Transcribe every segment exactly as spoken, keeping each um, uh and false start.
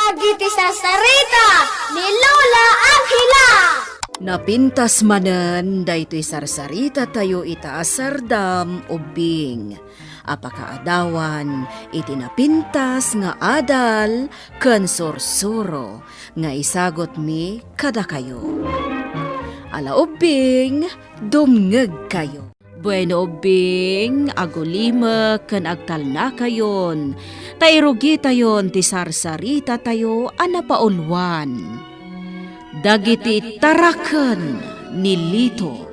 Dagiti sarsarita ni Lola Angela. Napintas manen daytoy sarsarita tayo ita a sardam ubbing a pakaadawan iti napintas nga adal ken sursuro nga isagutmi kadakayo. Ala ubbing, dumngegkayo. Bueno ubbing, agulimek ken agtalnakayon, ta irugitayon ti sarsarita tayo a napauluan. Dagiti taraken ni Lito.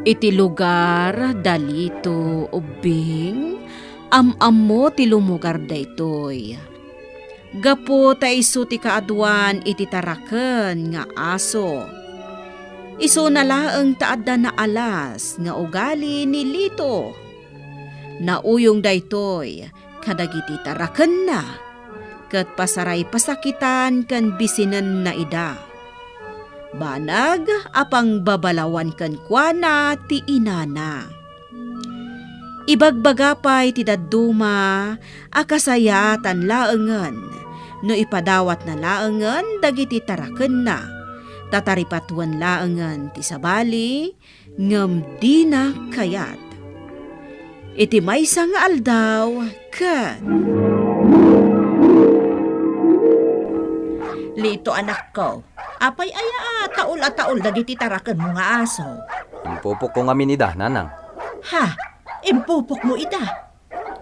Iti lugar da Lito ubbing, am-ammo ti lumugar daytoy. Gapu ta isu ti kaaduan iti taraken nga aso. Isuna laeng ta adda naalas nga ugali ni Lito. Nauyong daytoy kadagiti tarakenna, ket pasaray pasakitan ken bisinenna ida. Banag a pangbabalawan kenkuana ti inana. Ibagbaga pay ti dadduma a kasayaatan laengen no ipadawatna laengen dagiti tarakenna, ta taripatuen laengen ti sabali, ngem dina kayat. Iti maysa nga aldaw, ket Lito, anakko, apay aya a taul a taul dagiti tarakenmo nga aso? Impupokko ngamin ida, nanang. Ha? Impupokmo ida?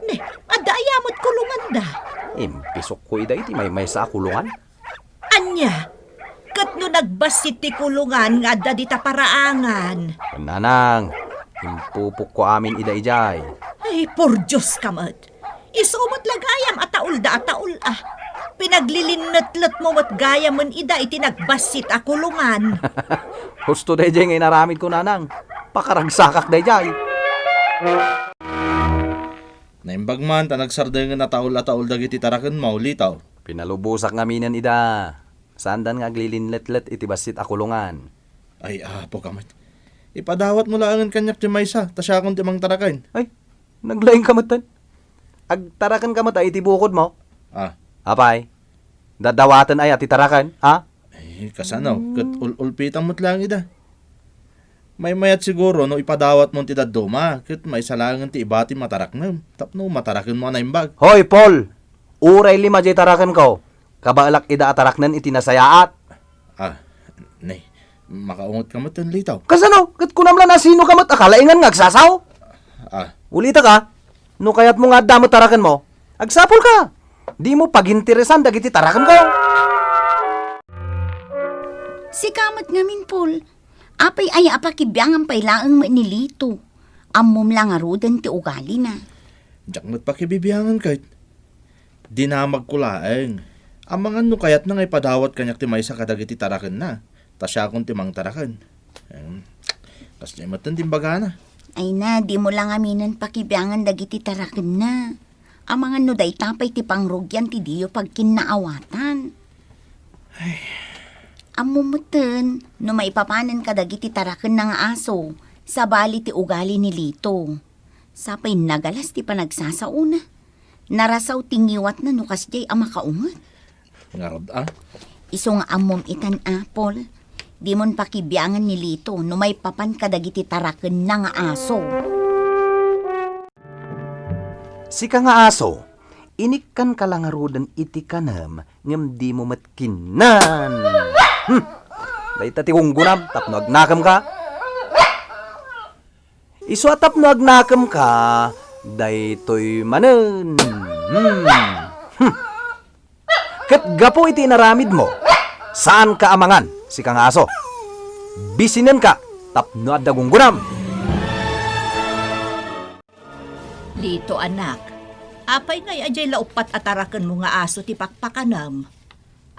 Ne, adda aya met kulonganda? Impisokko ida iti maymaysa a kulongan. Ania? Ket no nagbassit ti kulongan nga adda dita paraangan? Nanang, impupokko amin ida idiay. Ay, por Dios ka met. Isu met la gayam a taulda a taul a. Pinaglilinnetletmo met gayamen ida iti nagbassit a kulongan. Husto daydiay nga inaramidko, nanang. Pakaragsakak daydiay. Naimbag man ta nagsardengen a taul a taul dagiti tarakenmo, Lito. Pinalubosak ngaminen ida. Saandan nga aglilinletlet iti bassit a kulongan. Ay, apo ka met. Ipadawatmo laengen kaniak ti maysa, ta siakon ti mangtaraken. Ay, naglaingka metten. Agtarakenka met a iti bukodmo? Ah. Apay, dadawaten aya ti taraken, ha? Ay, kasano? Ket ul-ulpitan met laeng ida. Maymayat siguro no ipadawatmon ti dadduma, ket maysa laengen ti ibatim a taraknem, tapno matarakenmo a naimbag. Hoy, Paul! Uray lima diay tarakenko, kabaelak ida a taraknen iti nasayaat. Ah, ne, makaunget ka met, Lito. Kasano? Ket kunam la, nasino ka met a kalaingan nga agsasaw? Ah. Ulitek a, no kayatmo nga adda met tarakenmo, agsapulka. Dimo paginteresan dagiti tarakenko. Sika met ngamin, Paul. Apay aya a pakibiangan pay laeng met ni Lito? Ammom la ngaruden ti ugalina. Diak met pakibibiangan ket. Dinamagko laeng. Amangan no kayatna nga ipadawat kaniak ti maysa kadagiti tarakenna, ta siakon ti mangtaraken. Em, kasdiay metten ti imbagana. Ay na, dimo la ngaminen pakibiangan dagiti tarakenna. Amangan no dayta pay ti pangrugian ti diyo pagkinnaawatan. Ay. Ammom metten, no maipapanen kadagiti tarakenna nga aso, sabali ti ugali ni Lito. Sapay nagalas ti panagsasaona. Narasaw ti ngiwatna no kasdiay a makaunget. Ngarud a? Isu nga ammom itan, Apol. Dimon pakibiangan ni Lito no maipapan kadagiti tarakenna nga aso. Sika nga aso, inikkanka la ngaruden iti kanem ngem dimo met kinnan. Hmm. Dayta ti gunggonam tapno agnakemka. Isu a tapno agnakemka, daytoy manen. Hmm. Hmm. Ket gapu iti inaramidmo, saanka a mangan, sika nga aso. Bisinenka tapno adda gunggonam. Lito, anak, apay ngay a diay la uppat a tarakenmo nga aso ti pakpakanam?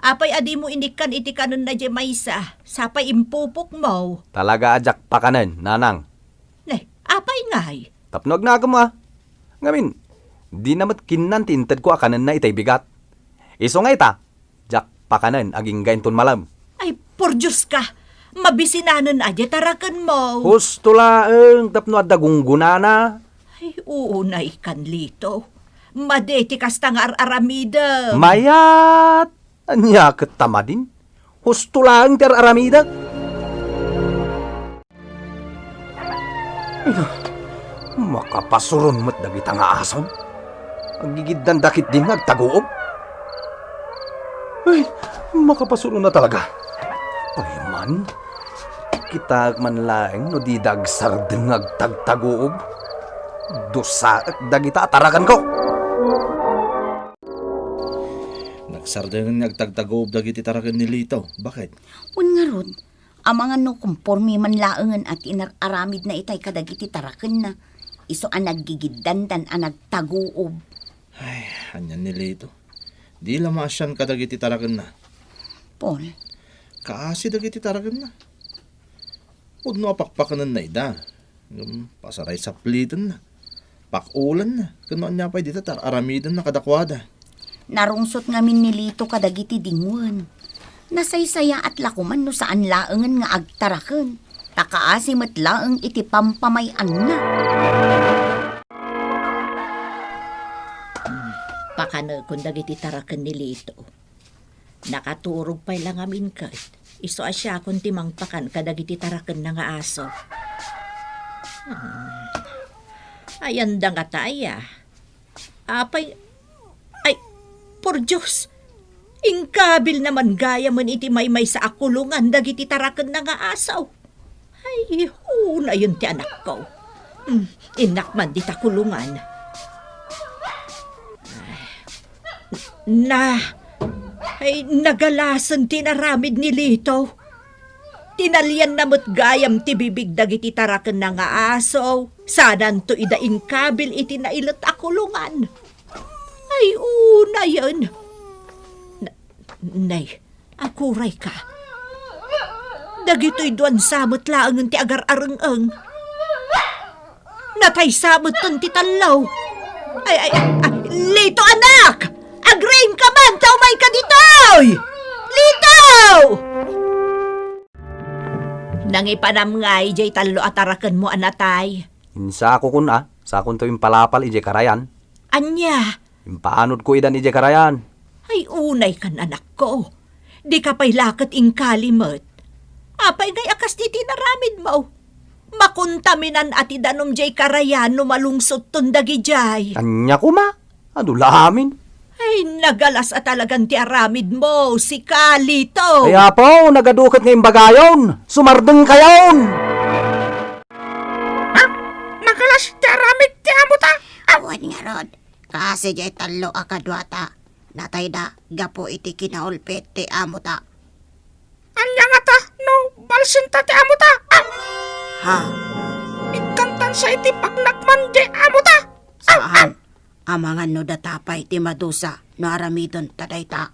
Apay a dimo inikkan iti kanenna diay maysa, sapay impupokmo? Talaga a diak pakanen, nanang. Ne, apay ngay? Tapno agnakemmo a. Ngamin, dina met kinnan ti intedko a kanenna itay bigat. Isu nga ita, diak pakanen agingga inton malem. Ay, por Dios ka! Mabisinanen a diay tarakenmo. Husto laeng tapno adda gunggonana. Ay, uunaykan, Lito. Madi ti kasta nga ar-aramidem. Mayat! Ania ket ta madin? Husto laeng ti ar-aramidek. Ay, makapasuron met dagita nga asaw. Aggigiddanda ketdin nga agtaguob. Ay, makapasuron a talaga. Ay man, kitaek man laeng no dida agsardeng nga agtagtaguob. Dusaek dagita a tarakenko. Nagsardengen nga agtagtaguob dagiti taraken ni Lito. Baket? Wen ngarud, amangan no komporme man laengen a ti inar-aramidna itay kadagiti tarakenna, isu a naggigiddandan a nagtaguob. Ay, anian ni Lito. Di la maasian kadagiti tarakenna. Paul. Kaasi dagiti tarakenna. Pudno a pakpakenenna ida. Ngem pasaray saplitenna. Pak-ulanna. Ken no ania pay dita tar-aramidenna kadakuada. Narungsot ngamin ni Lito kadagiti dingwen. Nasaysayaat la koman no saan laengen nga agtaraken. Ta kaasi met laeng iti pampamay-anna. Pakanekon dagiti taraken ni Lito. Nakaturog pay la ngamin ket isu a siakon ti mangpakan kadagiti tarakenna nga aso. Hmm. Ayanda ngata aya? Apay, ay, por Dios! Inkabilna man gayamen iti maymaysa a kulongan dagiti tarakenna nga aso. Ay, unayen ti anakko. Hmm, innak man dita kulongan. Na, ay, nagalasen ti inaramid ni Lito. Tinalianna met gayam ti bibig dagiti tarakenna nga aso, sananto ida inkabil iti nailet a kulongan. Ay, unayen. Na, nay, Agurayka. Dagitoy duansa met laengen ti agar-areng-eng. Nataysa metten ti tallo. Ay, ay, ay, Lito, anak! Agriingka man ta umayka ditoy! Lito! Nangipanam ngay jay tallo a tarakenmo a natay. Insakokon a, sakonto impalapal idiay karayan. Ania? Impaanodko idan idiay karayan. Ay, unaykan, anakko. Dika pay la ket inkali met. Apay ngay a kas diti inaramidmo? Makontaminan a ti danum jay karayan no malungsotton dagidiay. Ania koma? Adu la amin. Ay, nagalas a talagan ti aramidmo, sika, Lito. Ay, apo, nagadu ket nga imbagayon. Sumardengkayon. Ha? Nagalas ti aramid ti amota? Aw! Wen ngarud, kaasi jay tallo a kaduata, natayda gapu iti kinaulpit ti amota. Ania ngata no balsenta ti amota? Ah! Ha? Ikkantan sa iti paknakman jay amota? Ah, ah! Saan. Amangan no data pay ti madusa no aramidenta dayta.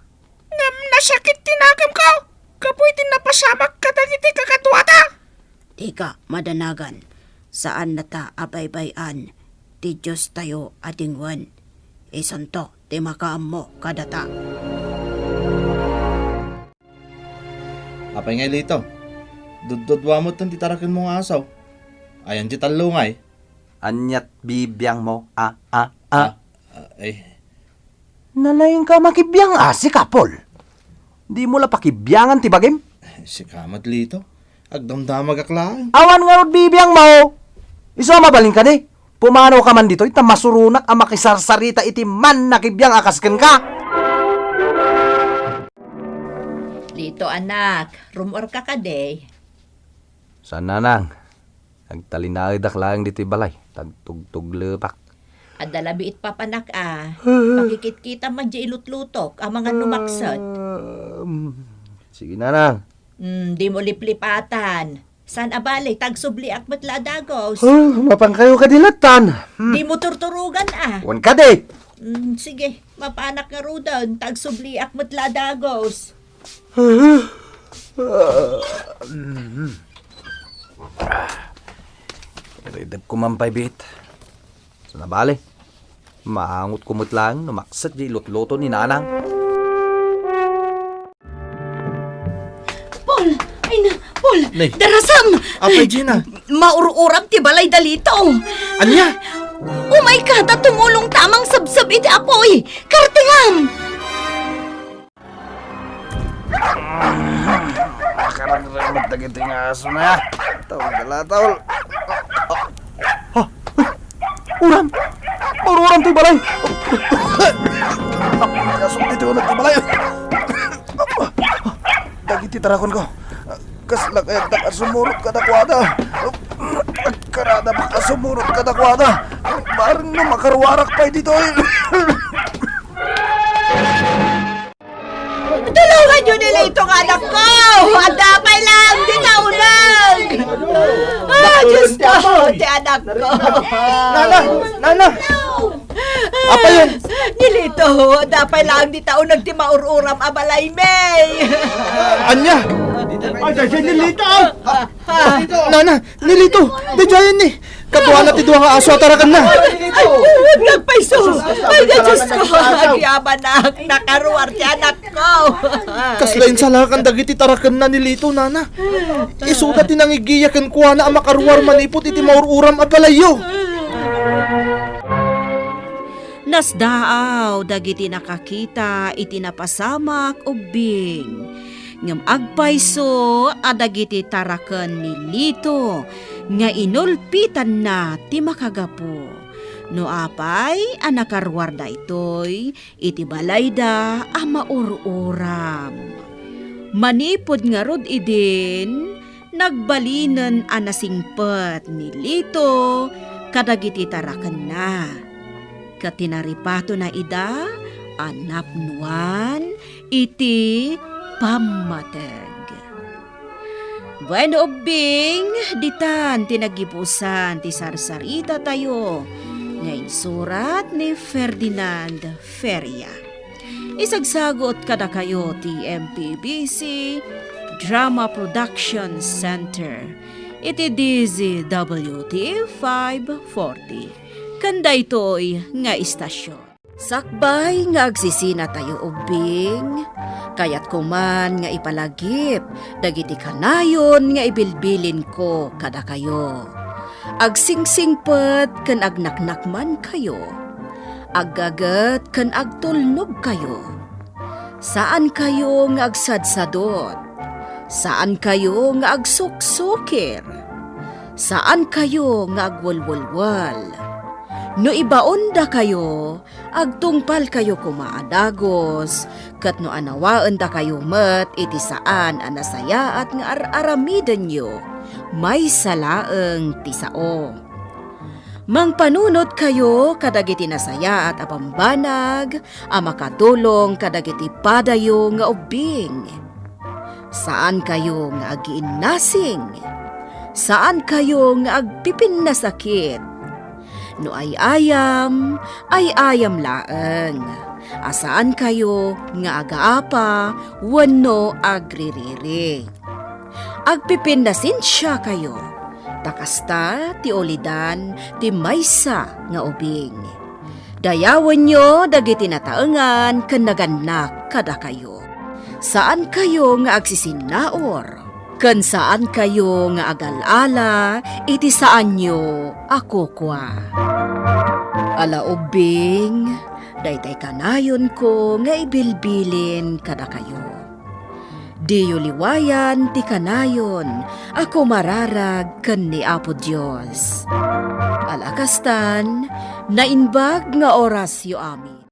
Ngem nasakit ti nakemko gapu iti napasamak kadagiti kakaduata. Dika madanagan, saannata a baybay-an ti Diostayo a dingwen. Isunto ti makaammo kadata. Apay ngay, Lito? Duddudua metten ti tarakenmo nga asaw. Ayan ti tallo ngay? Aniat bibiangmo? A, a, a. Ah, ah, ay. Nalaingka makibiang a, sika, Paul? Dimo la pakibiangan ti bagim? Sika met, Lito. Agdamdamagak laeng. Awan ngarud bibiangmo. Isu a mabalin kadi. Pumanaw ka man ditoy ta masuronak a makisarsarita iti mannakibiang a kas kenka. Lito, anak, rummuarka kadi? Saan, nanang. Agtalinaedak laeng ditoy balay, tagtugtuglepak. Adda la biit papanak a. Pakikitkitam man diay ilutlutok, amangan no makset. Um, sige, nanang. Hmm, dimo liplipatan. Saan a bale, ta agsubliak met la a dagus. Ah, mapankayo kadi lattan. Hmm. Dimo turturugan a. Wen kadi. Hmm, sige, mapanak ngaruden, ta agsubliak met la a dagus. Iridepko man pay biit. Saan a bale, maangotko met laeng no makset diay ilutluto ni Nanang. Paul! Ay na, Paul! Nay. Darasam! Apay, Gina? Maur-uram ti balay da Lito. Ania? Umayka ta tumulongta a mangsabsab iti apuy! Kartingam! Makaraglag met dagiti nga aso na. Taul, dala, taul. Ha? Uy! Uram! Maururam ti balay! Kasok ditoy uneg ti balay! Dagiti tarakenko. Kasla kayatdak a sumurot kadakuada. Agkarada a sumurot kadakuada. Bareng no makaruarak pay ditoy. Tulonganyo ni Lito nga anakko! Adda pay laeng dita uneg! Ah, Diyos ko! Ti anakko! Nana! Nana! Apayon! Ni Lito, adda pay laeng dita uneg ti maur-uram a balaymi! Ania? Ay, daydiay ni Lito! Nana, ni Lito, daydiayen ni. Kaduana ti dua nga aso a tarakenna. Ay, ay, nagpayso. Ay, Diyos ko, agyamanak, nakaruar ti anakko. Kasla insalakan dagiti tarakenna ni Lito, nana. Isuda ti nangigiya kenkuana a makaruar manipud iti maur-uram a balayyo. Nasdaaw dagiti nakakita iti napasamak ubbing. Ngem agpayso a dagiti taraken ni Lito nga inulpitanna ti makagapu. No apay a nakaruar daytoy iti balayda a maur-uram. Manipud ngarud idin, nagbalinen a nasingpet ni Lito kadagiti tarakenna. Ket tinaripatona ida a napnuan iti pammateg. Bueno, ubbing, ditan ti naggibusan ti sarsaritatayo nga insurat ni Ferdinand Feria. Isagsagut kadakayo ti M P B C Drama Production Center iti D Z W T five forty. Ken daytoy nga istasyon. Sakbay nga agsisinatayo ubbing, kayatko man nga ipalagip dagiti kanayon nga ibilbilinko kadakayo. Agsingsingpet ken agnaknakmankayo. Aggaget ken agtulnogkayo. Saankayo nga agsadsadot. Saankayo nga agsuksukir. Saankayo nga agwelwelwel. No ibaondakayo, agtungpalkayo koma a dagus, ket no anawaendakayo met iti saan a nasayaat nga ar-aramidenyo, maysa laeng ti sao. Mangpanunotkayo kadagiti nasayaat a bambanag a makatulong kadagiti padayo nga ubbing. Saankayo nga agiinnasing. Saankayo nga agpipinnasakit. No ay-ayam, ay-ayam laeng. A saankayo nga agaapa wenno agririri. Agpipinnasensiakayo, ta kasta ti ulidan ti maysa nga ubing. Dayawenyo dagiti nataengan ken nagannak kadakayo. Saankayo nga agsisinnaur, ken saankayo nga agal-ala iti saanyo a kukua. Ala ubbing, daytay kanayonko nga ibilbilin kadakayo. Diyo liwayan ti kanayon a kumararag ken ni Apo Dios. Ala kastan, naimbag nga orasyo amin.